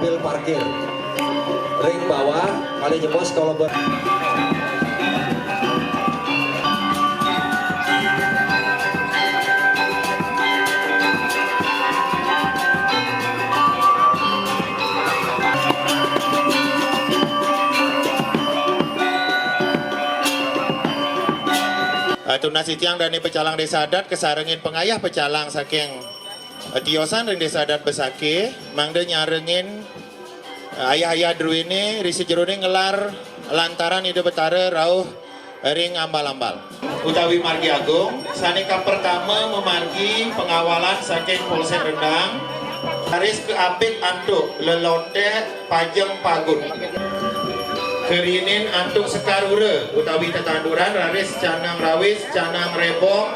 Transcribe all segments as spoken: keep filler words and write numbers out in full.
Mobil parkir ring bawah, malih jebos kolaborasi. Ah, tunas titiang dane pecalang desa adat kasarengin pangayah pecalang saking, eh, tiosan ring desa adat Besakih, mangda nyarengin, eh, ayah-ayah druene ri sajeroning ngelar lantaran Ida Betara rauh ring ambal-ambal. Utawi margi agung, sane kapertama mamargi pengawalan saking Polsek Rendang, raris kaapit antuk lelonte pajeng pagut. Karinin antuk Sekar Ura utawi tetanduran raris canang rawis, canang rebong.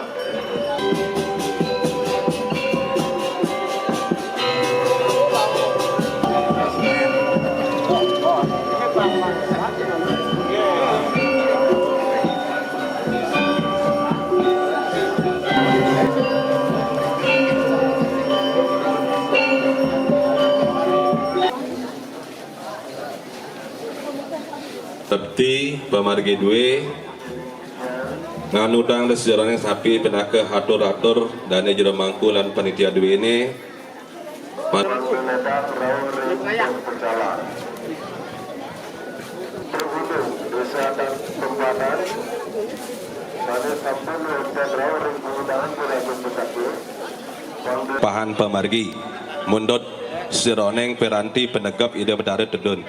Tepti pamargi due nganutang da sajeroning sapi pinaka atur-atur dane jero mangku lan panitia duene. Man- Desa Adat Sempadan, sane sampun wenten rauh ring penghidangan piratus besake. Pahan pamargi, mundut sajeroning piranti panegep Ida Betara tedun.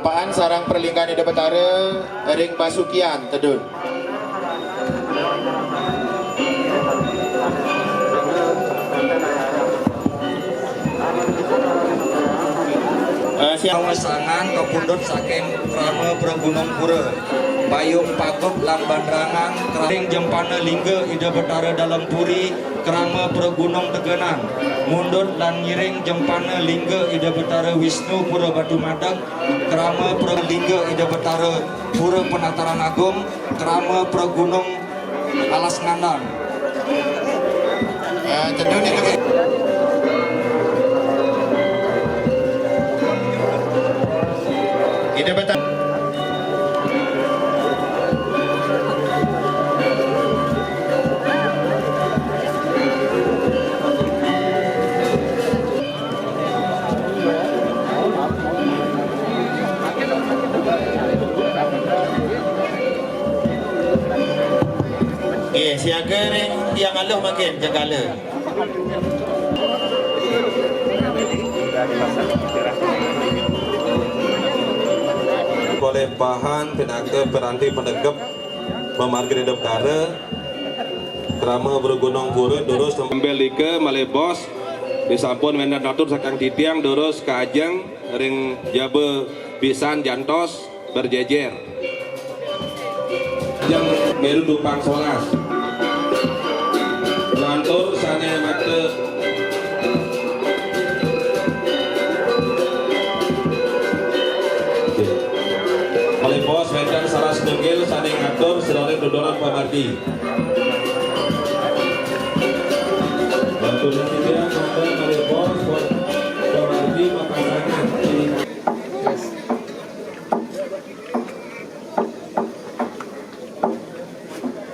Paan sareng pralinggan Ida Betara ring Basukian tedun. Eh, siap. Pawesangan kapundhut saking krama Pragunung Pura, payung pagut lan banrangan, ring jempana lingga Ida Betara Dalem Puri, krama Pragunung Tegenan, mundhut lan ngiring jempana lingga Ida Betara Wisnu Pura Batu Madeg, krama Pralingga Ida Betara Pura Penataran Agung, krama Pragunung Alas Ngandang. Eh, tedun Ida Bet-, Ida Betara. Nggih, siaga ring tiang aluh mangkin, jagala. Oleh pahan pinaka piranti panegep pamargi Ida Betara, krama Pragunung Pura durus ambil ika malih bos, disampun wenten atur saking titiang durus ka ajeng ring jaba pisan jantos berjejer. Ajeng Meru Dupang Solas. Lantur sane mata. Malih bos wenten salah setunggal sane ngatur sajeroning dudonan pamargi. Bantuan tiga, mangda malih bos, bos, pamargi, makasangan.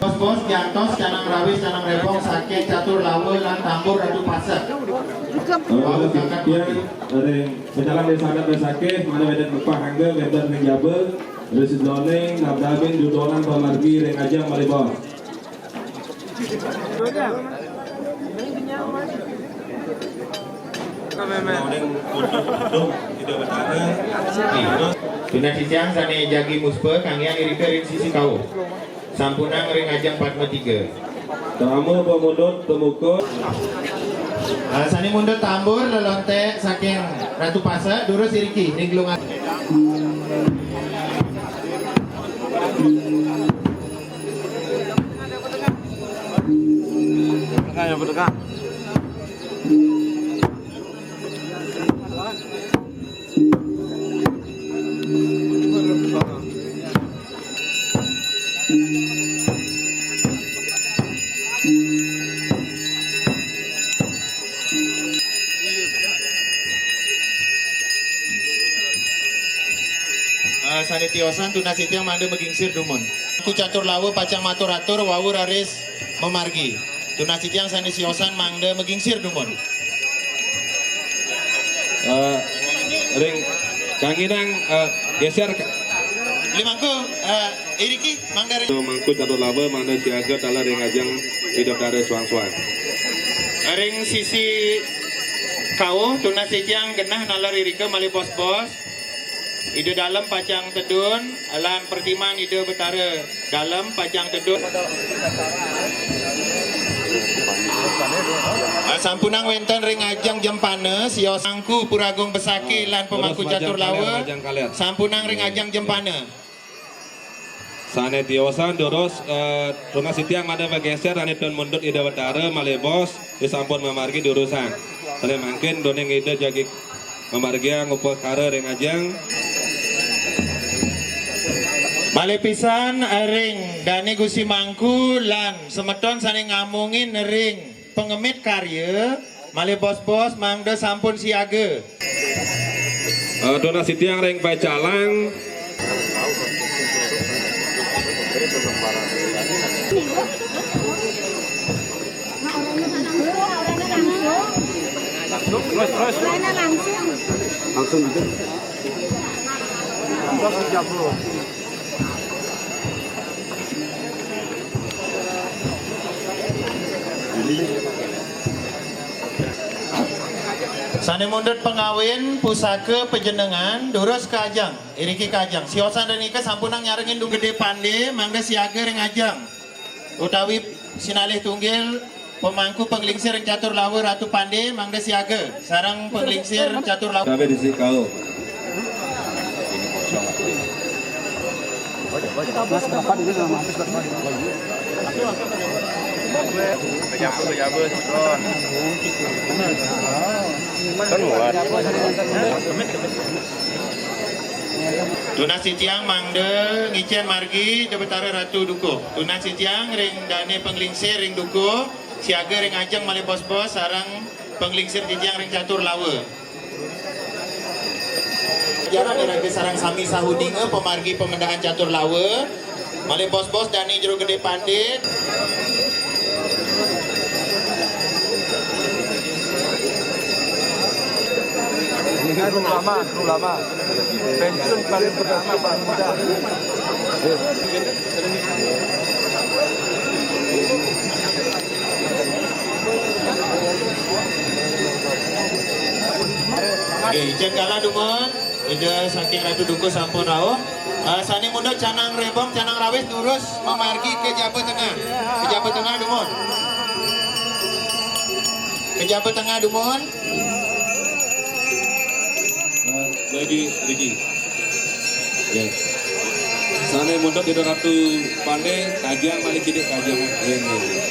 Bos-bos, jantos, canang rawis, canang rebong, saking catur lawa, lan tambur ratu pasek. Lalu kakak ya, ring pecalang desa adat Besakih, mangda wenten upah angga, wenten ring jaba, ring sajeroning, nabdabin, dudonan, pamargi, ring ajeng, malih bos. Tunas titiang sane jagi muspa, kanggihan irika ring sisi kauh. Sampunang ring ajeng Padma Tiga. Krama pamundut pamuka. Ah, sane mundut tambur lelonte saking Ratu Pasek, durus iriki ring gelungan. Tengah ya, tengah. Sané tiosan tunas titiang mangda magingsir dumun. Ku catur lawa pacang matur atur wau raris mamargi. Tunas titiang sané siosan mangda magingsir dumun. Eh, ring kanginang, eh, geser ka- Limangku, eh, iriki mangda ring. Mangku catur lawa mangda siaga taler ring ajeng Ida Betara suang-suang. Ring sisi kauh tunas titiang genah naler irika malih bos-bos. Ida Dalem pacang tedun, lan pertiman Ida Betara Dalem pacang tedun. Ah, sampunang wénten ring ajeng jempana, sios Mangku Pura Agung Besakih lan pemangku catur lawa. Sampunang ring ajeng jempana. Sané tiosan durus, eh, tunas titiang mangda mageser, sané ten mundut Ida Betara malih bos, disampun mamargi durusang. Sané mangkin duaning Ida jagi mamargiang upakara ring ajeng. Malih pisan ring dané Gusti Mangku lan semeton sané ngamongin ring pangemit karya, malih bos-bos mangda sampun siaga. Eh, tunas titiang ring pacalang. Langsung, terus, terus. Langsung gitu. Terus dijabut. Sané mundut pangawin pusaka panjenengan, durus ka ajeng, iriki ka ajeng. Siosan ring nika sampunang nyarengin Dukun Gedé Pandé, mangda siaga ring ajeng. Utawi sinalih tunggil pemangku panglingsir ring catur lawa Ratu Pandé, mangda siaga sareng panglingsir catur lawa. Kabéh di sini kau. Pejabat, pejabat, Ron. Kan muat. Tunas titiang mangda ngicén margi Ida Betara Ratu Dukuh. Tunas titiang ring dané panglingsir ring Dukuh, siaga ring ajeng malih bos-bos sareng panglingsir titiang ring catur lawa. Jaran iraga sareng sami sahununga pamargi pamedaan catur lawa. Malih bos-bos dané Jero Gedé Pandé. Ini kru lama, kru lama. Pensiun paling pertama paling muda. Nggih, icén galah dumun. Ida saking Ratu Dukuh sampun rauh. Eh, sané mundut canang rebong, canang rawis durus mamargi ka jaba tengah. Ka jaba tengah dumun. Ka jaba tengah dumun. Eh, lagi, lagi. Ya. Sané mundut Ida Ratu Pandé, kajang malih kidik kajang. Ya, ya, ya.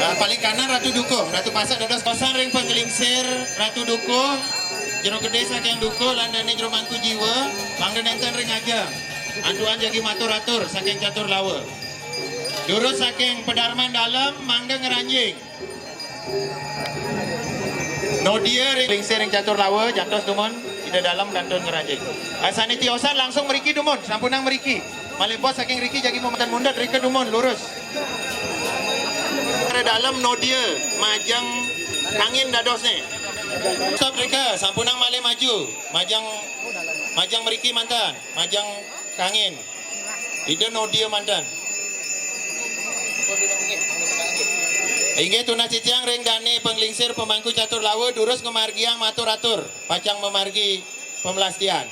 Ah, paling kanan Ratu Dukuh, Ratu Pasak dados kosan ring panglingsir Ratu Dukuh, Jero Gedé saking Dukuh, lan dané Jero Mangku Jiwa, mangda nénten ring ajeng. Antukan jagi matur atur saking catur lawa. Durus saking Pedarman Dalem, mangda ngranjing. Nodia ring lingsir ring catur lawa, jantos dumun, Ida Dalem kantun ngranjing. Asané tiosan langsung mriki dumun, sampunang mriki. Malih bos saking riki jagi mémén mundut rika dumun, lurus. Ida Dalem nodia, majeng kangin dadosné. Stop rika, sampunang malih maju, majeng, majeng mriki manten, majeng kangin. Ida nodia manten. Inggih tunas titiang ring dané panglingsir pamangku catur lawa durus ngamargiang matur atur, pacang mamargi pamlastian.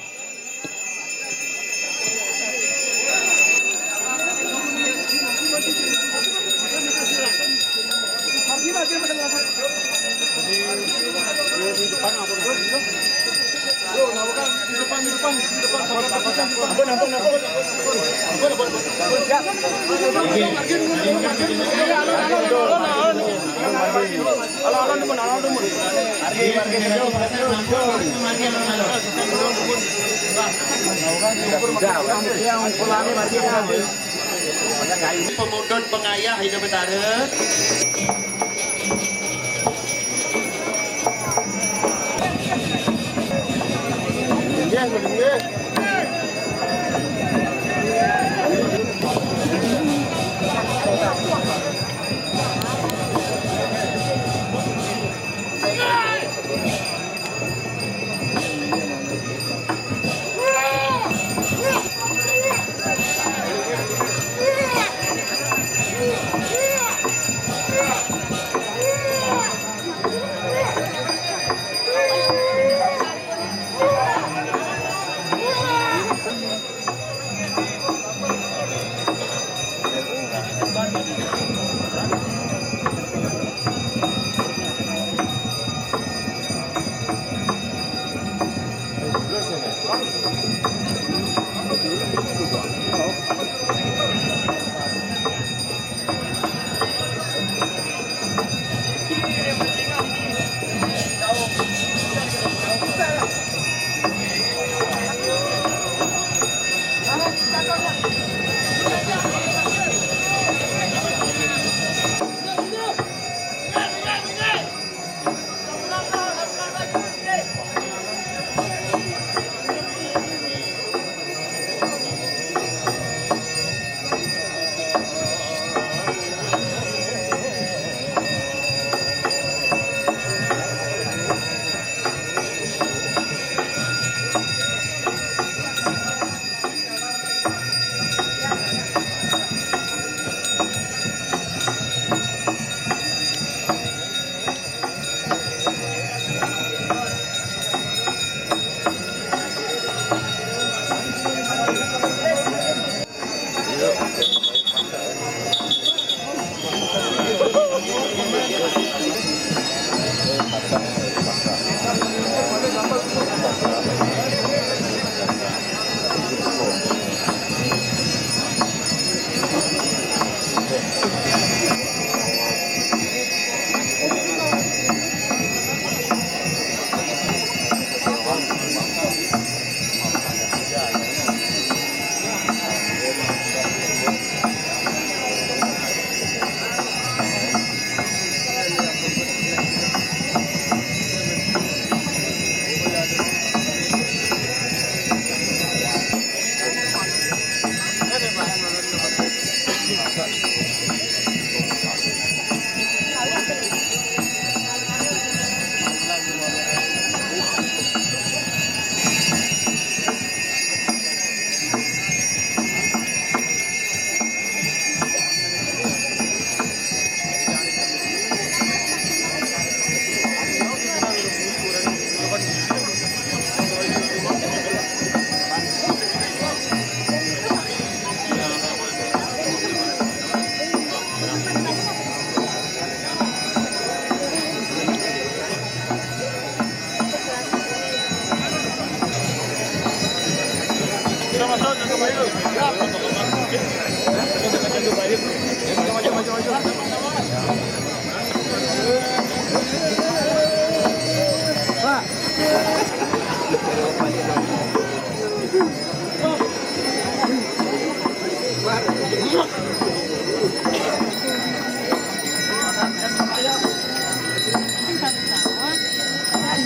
Pemundut pengayah Ida Betara.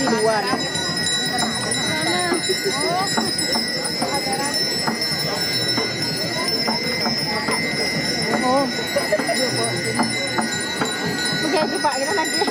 Duluan. Oh. Oke, itu Pak, kita lagi.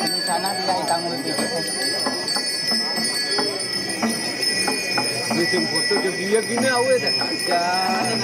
Ini sana dia hitam lebih. Bikin foto ke dia gini awe dah. Jangan.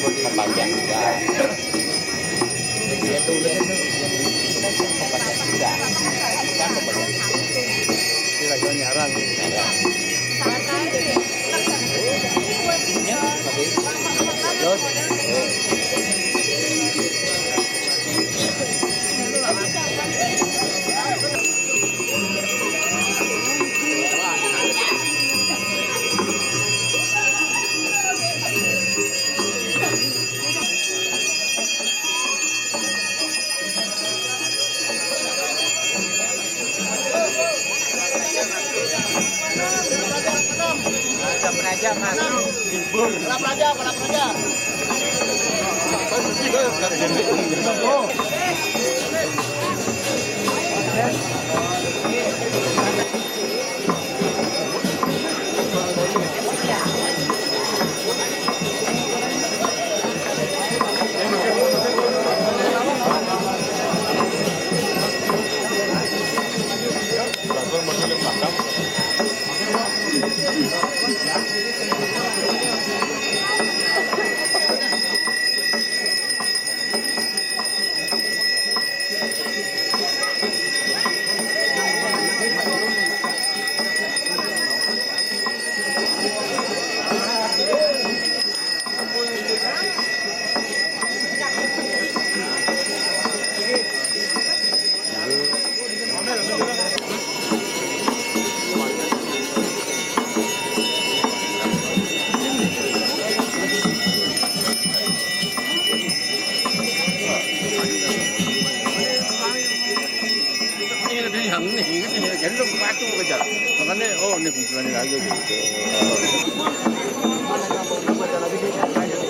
Mempanjang juga. Dia tulis itu mempanjang juga. Kan mempanjang. Ini lagi nyarang. Nyarang. Terus? Ada penaja, Mas. Libur. Pala pelajar, pala pelajar. Ini lebih hamil nih, ini lebih jadi lu batu aja. Makanya, oh, ini kumpulannya lagi gitu.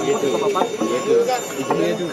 Gitu. Gitu. Isinya itu.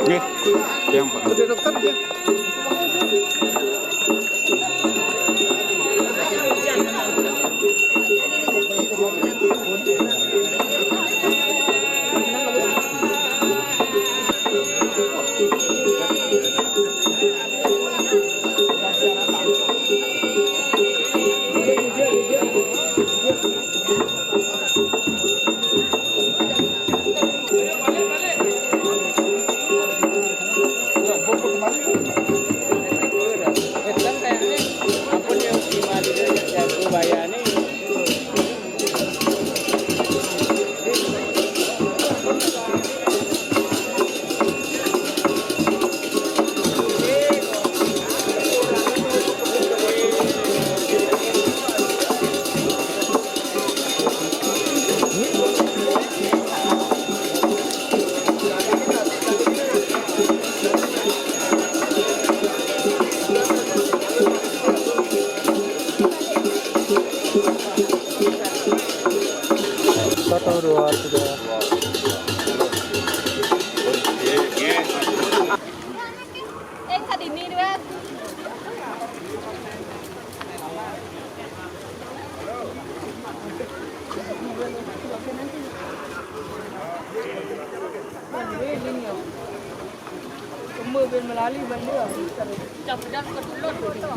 Nggih, yang Pak. Satu, dua, tiga. Eh, Kak Dini, dua. Semua bin melali benda. Dah pedas ke dulu tu.